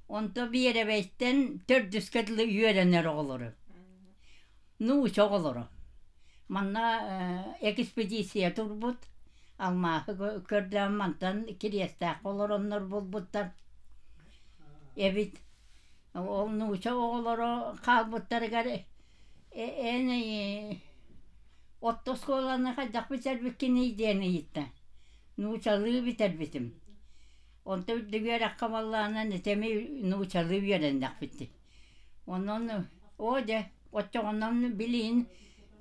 Онто биэрэбэйтэн төрдүскэ дылы үөрэнэр оҕолору. Нууча оҕолоро. Манна экспедиция турбут. Алмааһы көрдөөн мантан Кириэстээххэ олороннор булбуттар эбит. Ол нууча оҕолоро хаалбыттарыгар эн орто оскуоланы хайдах бүтэрбиккиний диэн ыйытта. Нуучалыы бүтэрбитим. Онто үрдүк үөрэххэ буоллаҕына итими нуучалыы үөрэннэхпит дии. Онон оо дьэ оччоҕунан билигин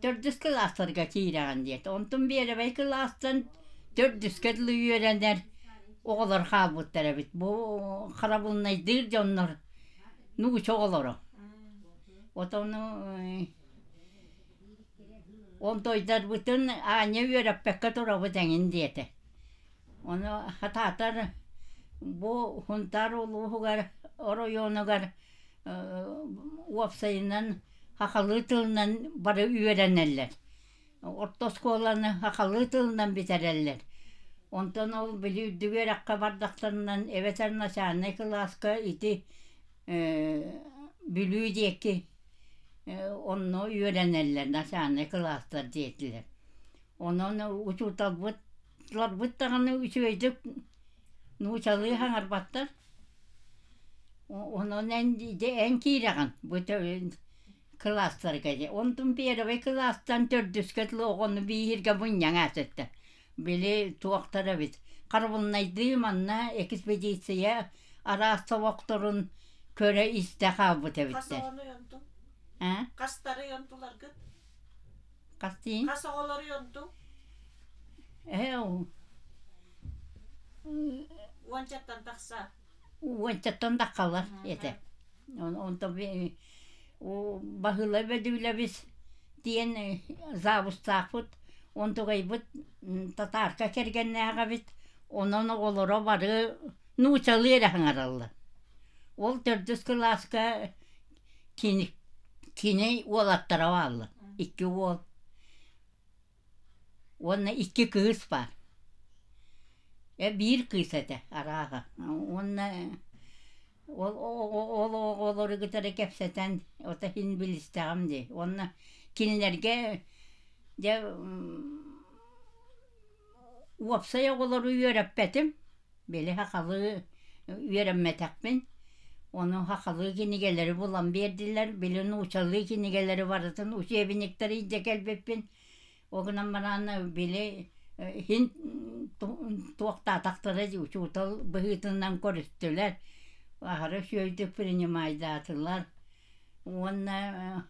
төрдүс кылаастарга киирэҕин диэтэ. Онтон биэрэбэй кылаастан төрдүскэ дылы үөрэнэр оҕолор хаалбыттар эбит. Бу харабылнайдыыр дьоннор нууча оҕолоро. Отону онтойдарбытын аанньа үөрэппэккэ турабыт эҥин диэтэ. Ону хатаатар бу Сунтаар улууһугар, оройуонугар Уопсайынан сахалыы тылынан бары үөрэнэллэр. Орто оскуоланы сахалыы тылынан бүтэрэллэр. Онтон ол били үрдүк үөрэххэ бардахтарынан эбэтэр начальнай кылааска ити Бүлүү диэки онно үөрэнэллэр начальнай кылаастар диэтилэр. Онон учууталбыт даҕаны үчүгэйдик нуучалыы саҥарбаттар. Онон эн дьэ эн киирэҕин бу кылаастарга дьэ. Онтун первый кылаастан төрдүскэ дылы оҕону бииһиргэ мунньаҥ аатыттар. Били туохтар эбит харабылнайдыы манна экспедиция араас тобохторун көрө-истэ хаалбыт Хас эбиттэр. оҕону онтуҥ? Аа? Хастары онтуларгыт? Хастыын? Хас оҕолору онтуҥ? Ээ Уончаттан тахса. Уончаттан таххалар этэ. Онтон Баһылай Бөдүүлэбис диэн завустаахпыт, онтугайбыт татаарка кэргэннээх эбит, онон оҕолоро бары нуучалыы эрэ саҥараллар. Ол төрдүс кылааска кини, кини уолаттара бааллар, икки уол уонна икки кыыс баар. Биир кыыс этэ арааһа уонна ол ол оҕолору кытары кэпсэтэн ото иһин билистэҕим дии уонна кинилэргэ дьэ уопсай оҕолору үөрэппэтим били сахалыы үөрэммэтэхпин ону сахалыы кинигэлэри булан биэрдилэр били нууччалыы кинигэлэри барытын учебниктары илдьэ кэлбиппин Ол гынан баран били иһин туохтаатахтара дии учуутал быһыытынан көрүстүлэр, аһара үчүгэйдик принимайдаатылар уонна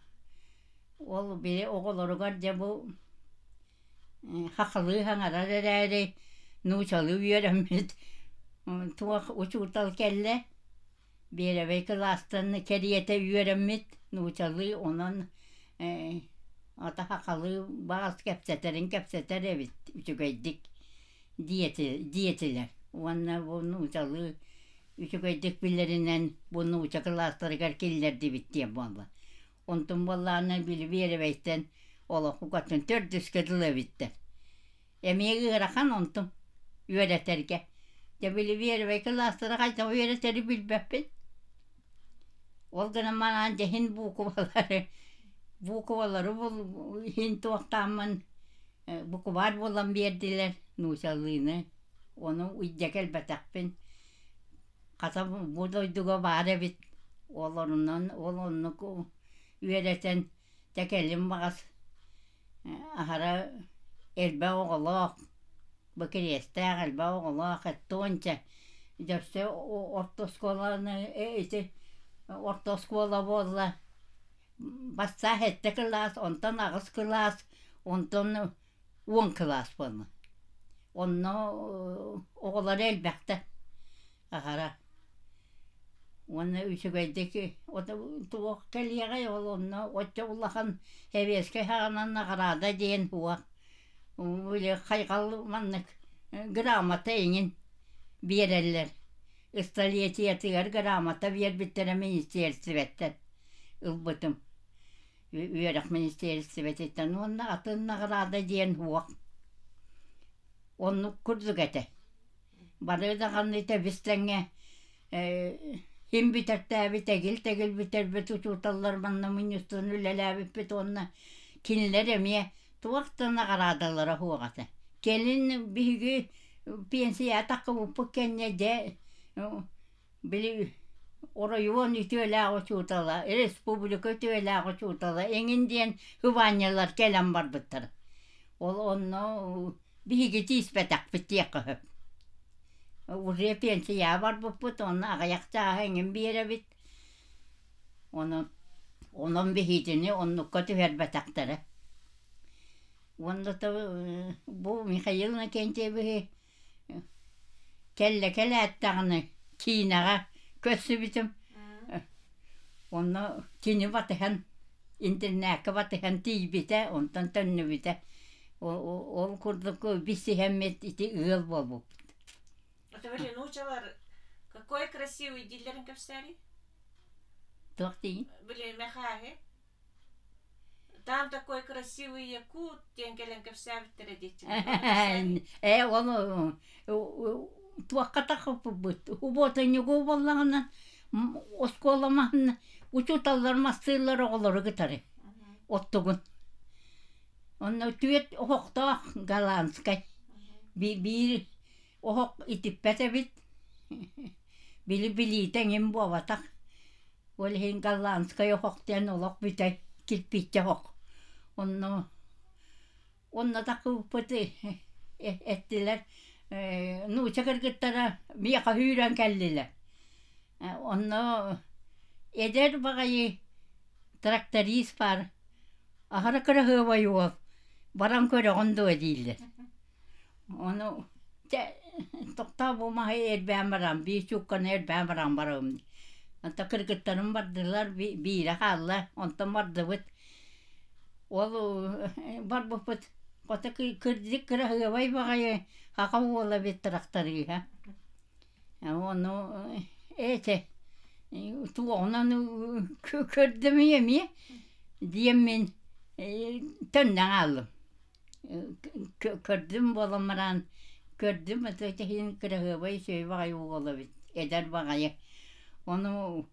ол били оҕолоругар дьэ бу хахалыы саҥарар эрээри нуучалыы үөрэммит туох учуутал кэллэ Биэрэбэй кылаастан кэриэтэ үөрэммит нуучалыы онон ата сахалыы баҕас кэпсэтэрин кэпсэтэр эбит үчүгэйдик диэтилэр уонна бу нуучалыы үчүгэйдик билэринэн бу нууча кылаастарыгар киллэрдибит диэн буолла. Онтун буоллаҕына били биэрэбэйтэн олох букатын төрдүскэ дылы эбиттэр. Эмиэ ыарахан онтум үөрэтэргэ. Дьэ били первэй кылаастары хайдах үөрэтэри билбэппин. Ол гынан баран дьэ иһин буукубалары буукубалары иһин туохтааммын букубаар буолан биэрдилэр нуучалыыны. Ону илдьэ кэлбэтэхпин. Хата бу дойдуга баар эбит. Олорунан ол оннук үөрэтэн дьэ кэлин баҕас Аһара элбэх оҕолоох, бу Кириэстээх элбэх оҕолоох эттуонча дьөрсө орто оскуоланы ити орто оскуола буолла бастаах сэттэ кылаас, онтон аҕыс кылаас, онтон 10 кылаас буолла. Онно оҕолоро элбэхтэ аһара. Уонна үчүгэйдик туох кэлиэҕэй ол онно оччо улахан сэбиэскэй саҕана наҕараада диэн суох. Били хайҕал маннык грамота эҥин биэрэллэр. Столетиетыгар грамота биэрбиттэрэ министиэристибэттэн ылбытым. Үөрэх министиэристибэтиттэн уонна атын наҕараада диэн суох. Оннук курдук этэ. Бары даҕаны тэбис-тэҥҥэ син бүтэртээбит, эгил-тэгил бүтэрбит учууталлар манна мунньустан үлэлээбиппит уонна кинилэр эмиэ туох да наҕараадалара суох этэ. Кэлин биһиги пенсияҕа таххыбыппыт кэннэ дьэ били оройуон үтүөлээх учуутала, республика үтүөлээх учуутала эҥин диэн сыбаанньалар кэлэн барбыттара. Ол онно Биһиги тииспэтэхпит диэххэ сөп. Уже пенсияҕа барбыппыт, онно аҕыйах чааһы эҥин биэрэбит. Онон онон биһигини оннукка түһэрбэтэхтэрэ. Уонна то бу Михаил Иннокентьевиһы кэллэ кэлээттэҕинэ киинэҕэ көрсүбүтүм. Онно кини батыһан интернакка батыһан тиийбитэ, онтон төннүбүтэ. Ол курдук билсиһэммит ити ыал буолбуппут. Это были нуучалар какой красивый дииллэрин кэпсээри? Туох диигин? Били Мэхээһи. Там такой красивый якут диэн кэлэн кэпсээбиттэрэ диэччилэр. Ээ, ол туохха таххыппыт субуотунньугу буоллаҕына оскуола маһын учууталлар мастыыллар оҕолору кытары оттугун. Онно түөрт оһохтоох голландскай биир оһох итиппэт эбит били билиитэ эҥин буолбатах Ол иһин голландскай оһох диэн олох бүтэй кирпииччэ оһох. Онно онно такыыппыт эттилэр нуучча кыргыттара миэхэ сүүрэн кэллилэр. Онно эдэр баҕайы тракторист баар аһара кыраһыабай уол баран көрөҕүн дуо дииллэр. Ону чэ тохтоо бу маһы эрбээн баран биир чуукканы эрбээн баран барабын Онтон кыргыттарым бардылар биирэ хаалла онтон бардыбыт Ол барбыппыт хото кырдьык кыраһыабай баҕайы хаха уола эбит тырахтарыыһа Ону эти туоҕунан көрдөмүй эмиэ диэммин төннөн хааллым Көрдүм буолан баран, көрдүм это иһин кыраһыабай үчүгэй баҕайы уол эбит, эдэр баҕайы. Ону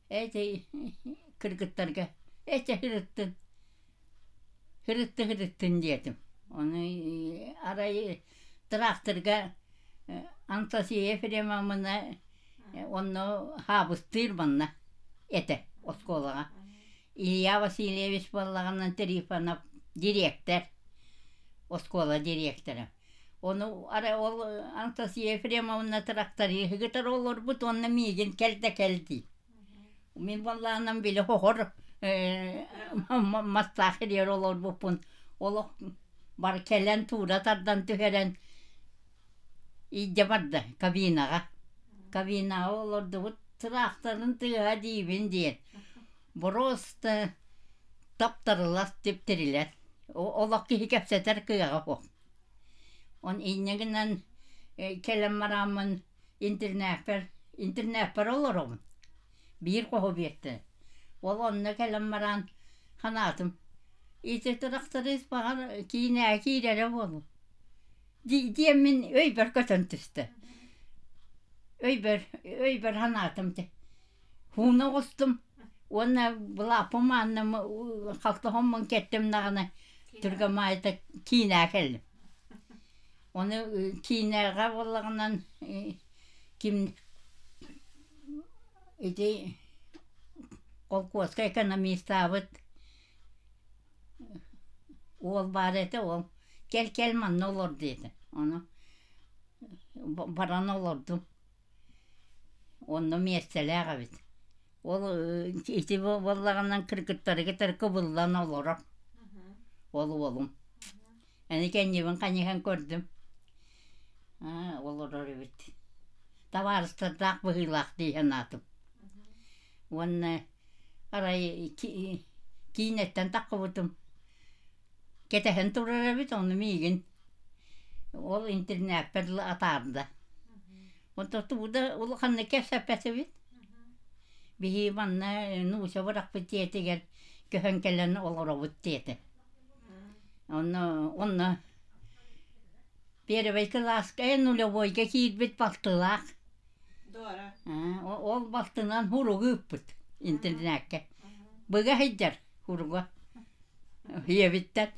эти кыргыттарга эчэ сырыттын, сырытты сырыттын диэтим. Ону арай тыраахтырга Анастасия Ефремовна онно хаабыстыыр манна этэ оскуолаҕа. Илья Васильевич буоллаҕына Трифонов дириэктэр, оскуола дириэктэрэ. Ону арай ол Анастасия Ефремовна тракториһыгытар олорбут уонна миигин кэл да кэл дии. Мин буоллаҕынан били хоһор мастаах ириэр олорбуппун олох бар кэлэн туура тардан түһэрэн илдьэ барда кабинаҕа. Кабинаҕа олордубут тыраахтарын тыаһа диибин диэн Боруоста таптарылар, типтирилэр. Олох киһи кэпсэтэр кыаҕа суох. Он инньэ гынан кэлэн бараммын интернаппар интернаппар олоробун. Биир хоһу биэртэ. Ол онно кэлэн баран санаатым ити тырахтарыыс баҕар киинэҕэ киирэрэ буолуо диэммин өйбөр көтөн түстэ. Өйбөр өйбөр санаатым Һууна оҕустум уонна былааппым аанным халтаһоммун кэттим даҕаны Түргэн Маайта киинэҕэ кэллим. Ону киинэҕэ буоллаҕынан ким ити холкуоска экономистаабыт уол баар этэ ол кэл-кэл манна олор диэтэ. Ону баран олордум. Онно миэстэлээх эбит. Ол ити буоллаҕынан кыргыттарыгар кыбыллан олорор ол уолум. Аны кэннибин хайыһан көрдүм. Аа, олорор эбит. Табаарыстардаах быһыылаах дии санаатым. Уонна арай киинэттэн таххыбытым. Кэтэһэн турар эбит, ону миигин ол интернаппар дылы атаарда. Онтон тугу да улаханнык кэпсэппэтибит. Биһиги манна нууча бырахпыт дьиэтигэр көһөн кэлэн олоробут диэтэ. Онно онно первый кылааска нулевойга киирбит балтылаах. Дора. Ол балтынан хуругу ыыппыт интернакка. Быга сылдьар хуруга. Ийэбиттэн.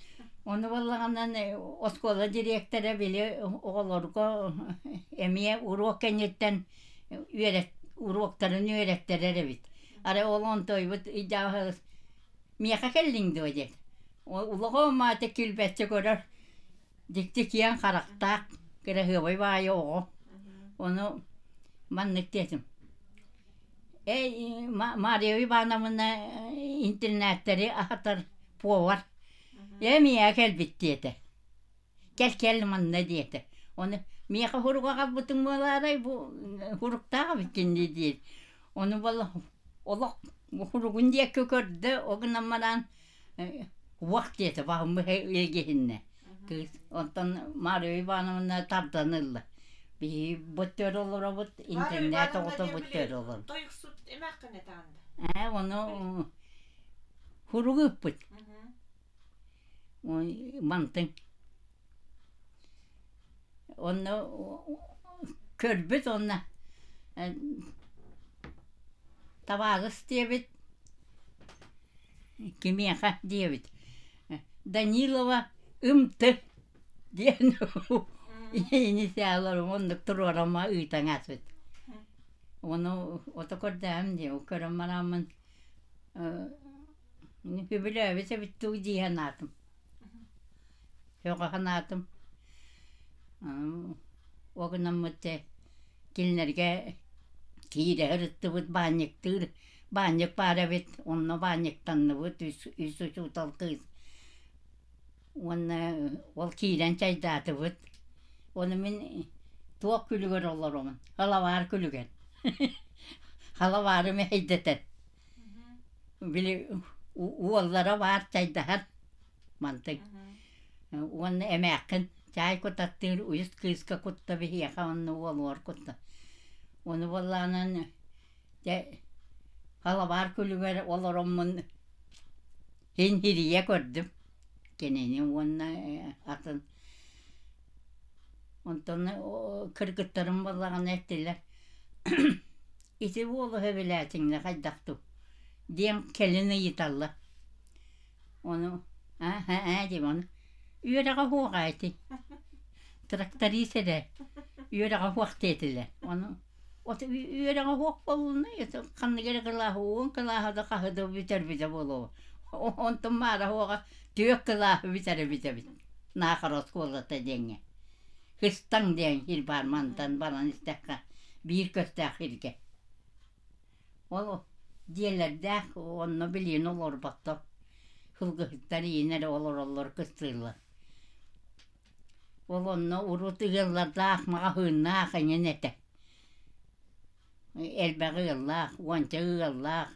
Ону буоллаҕынан оскуола дириэктэрэ били оҕолорго эмиэ уруок кэнниттэн үөрэт уруоктарын үөрэттэрэр эбит. Арай ол онтойбут миэхэ кэллиҥ дуо диэн. Улахан маата килбэччи көрөр, дьикти киэҥ харахтаах, кыраһыабай баайы оҕо. Ону маннык диэтим. Мария Ивановна интернаттэри аһатар повар. Ээ миэхэ кэлбит диэтэ. Кэл-кэл манна диэтэ. Ону миэхэ хуруга аҕалбытыҥ буолаарай бу хуруктаах эбиккин дии диир. Ону буолла олох хуругун диэки көрдө, ол гынан баран уох диэтэ баһыммы илгиһиннэ. Кыыс онтон Мария Ивановна тардан ылла. Биһиги бу өттүгэр олоробут, Мария интернат Ивановна оҕото диэн бу били өттүгэр олорор. тойуксут Эмээххин этаҕын да? Ээ, ону хуругу ыппыт. Мантыҥ. Онно көрбүт уонна табаарыс диэбит, кимиэхэ диэбит, Данилова ымты диэн инициалларым оннук туруорама ыытан аспыт. Ону ото көрдөөм дии, көрөн бараммын үбүлээбит эбит дуу дии санаатым. Сөҕө санаатым. Ол гынаммыт дьэ кинилэргэ киирэ сырыттыбыт баанньыктыыр баанньык баар эбит, онно баанньыктанныбыт үс үс учуутал кыыс. Уонна ол киирэн чайдаатыбыт. Ону мин туох күлүгэр олоробун, халабаар күлүгэр. Халабаары мэһэйдэтэн. Били уоллара баар чайдаһар мантыҥ. Уонна эмээххин чаай кутаттыыр уйус кыыска кутта биһиэхэ уонна уолугар кутта. Ону буоллаҕынан дьэ халабаар күлүгэр олороммун Син хирийэ көрдүм кинини уонна атын. Онтон кыргыттарым буоллаҕына эттилэр ити уолу сөбүлээтиҥ да хайдах дуу диэн кэлин ыйыталлар. Ону ээ диэм ону үөрэҕэ суоҕа ити тракторист эрэ үөрэҕэ суох диэтилэр. Ону От үөрэҕэ суох буоллуна ханнык эрэ кылааһы уон кылааһы да хаһы да бүтэрбитэ буолуо. Онтон маара суоҕа түөрт кылааһы бүтэрбит эбит Наахара оскуолата диэҥҥэ. Хыстаҥ диэн сир баар мантан баран истэххэ биир көстөөх сиргэ. Ол дьиэлэрдээх онно билигин олорботтор. Сылгыһыттар иин эрэ олороллор кыстыыллар. Ол онно урут ыаллардаах, маҕаһыыннаах эҥин этэ. Элбэх ыаллаах, уонча ыаллаах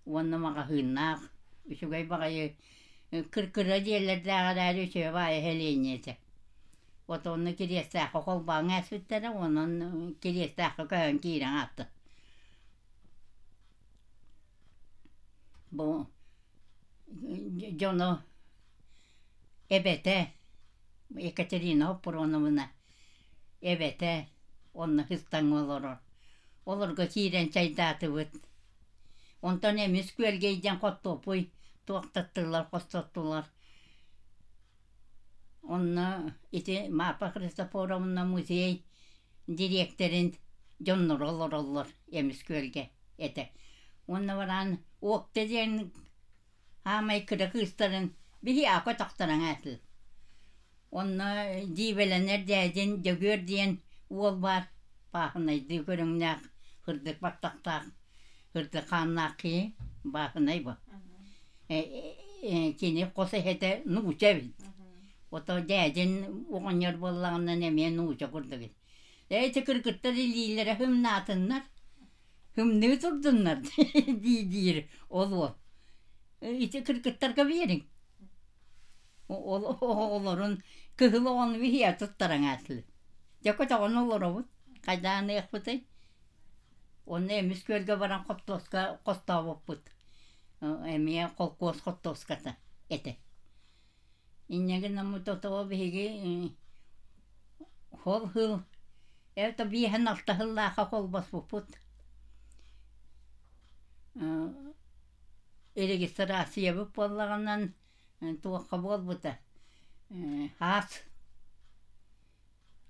уонна маҕаһыыннаах үчүгэй баҕайы кыр-кыра дьиэлэрдээх эрээри үчүгэй баҕайы сэлиэнньэ этэ. Вот онно Кириэстээххэ холбооҥҥо ээспиттэрэ, онон Кириэстээххэ көһөн киирэн аатта. Бу дьоно эбэтэ Екатерина Хоппуруоновна эбэтэ онно сыстаҥҥа олорор. Олорго киирэн чайдаатыбыт. Онтон эмис күөлгэ илдьэн хортуоппуй туохтаттылар, хостоттулар. Онно ити Марфа Христофоровна музей дириэктэрин дьонноро олороллор Эмис күөлгэ этэ. Уонна баран Уокта диэн Аамай кыра кыыстарын биһи ака тохтораҥ аатыл. Онно дьиибэлэнэр дьээдьин Дьөгүөр диэн уол баар бааһынайдыы көрүҥнээх, сырдык баттахтаах, сырдык хааннаах киһи бааһынай бу. Кини хос эһэтэ нууча эбит. Ото дьээдьин оҕонньор буоллаҕына эмиэ нууча курдук эбит. Ээ ити кыргыттар илиилэрэ һымнаатыннар Ымныы турдуннар дии-диир ол уол. Ити кыргыттарга биэриҥ. Ол оҕолорун кыһыл оҕону биһиэ туттараҥ аатылы. Дьэ көтөҕөн олоробут. Хайдаан ыахпытый? Онно Эмис күөлгэ баран хортуоска хостообуппут. Эмиэ холкуос хортуоската этэ. Инньэ гынаммыт отоо биһиги ол сыл это биэһэн алта сыллаахха холбоспуппут. Регистрациябыт буоллаҕынан туохха буолбута аас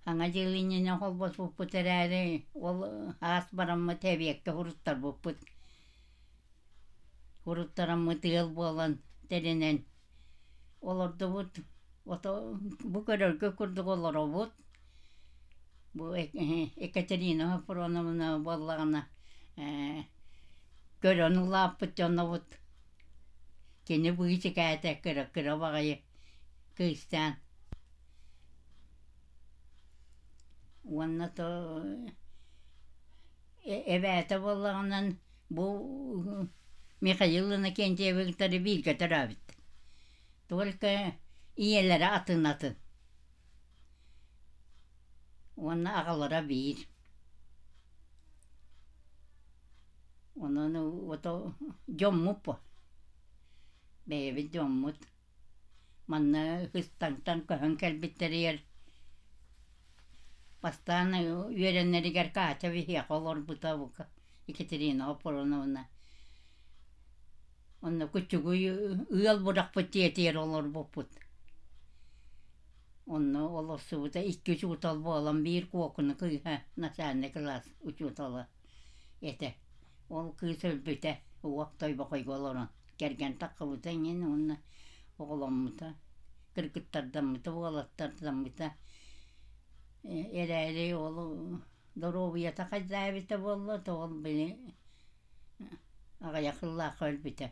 Саҥа дьыл иннинэ холбоспуппут эрээри, ол аас бараммыт эбиэккэ уруттарбыппыт. Уруттараммыт ыал буолан тэринэн олордубут. Ото бу көрөргө курдук олоробут. Бу Екатерина Софроновна буоллаҕына көрөн улааппыт дьонобут. Кини быычыкаата кыра-кыра баҕайы кыысчаан. Уонна то эбээтэ буоллаҕынан бу Михаил Иннокентьевиһы бииргэ төрөөбүт. Только ийэлэрэ атын-атын. Уонна аҕалара биир. Онон ото дьоммут бо, бэйэбит дьоммут. Манна Ыстаҥтан көһөн кэлбиттэригэр бастаан үөрэнэригэр Катя биһиэхэ олорбута бука Екатерина Хоппороновна. Онно куччугуй ыал бырахпыт дьиэтигэр олорбуппут. Онно олорсубута икки учуутал буолан биир куокуну кыыһа начальнай кылаас учуутала этэ. Ол кыыс өлбүтэ, уох Тойбохойго олорон кэргэн таххыбыта иҥин уонна оҕоломмута, кыргыттардаммыта, уолаттардаммыта. Эрээри ол доруобуйата хайдаа эбитэ буолла, то ол били аҕыйах сыллаахха өлбүтэ.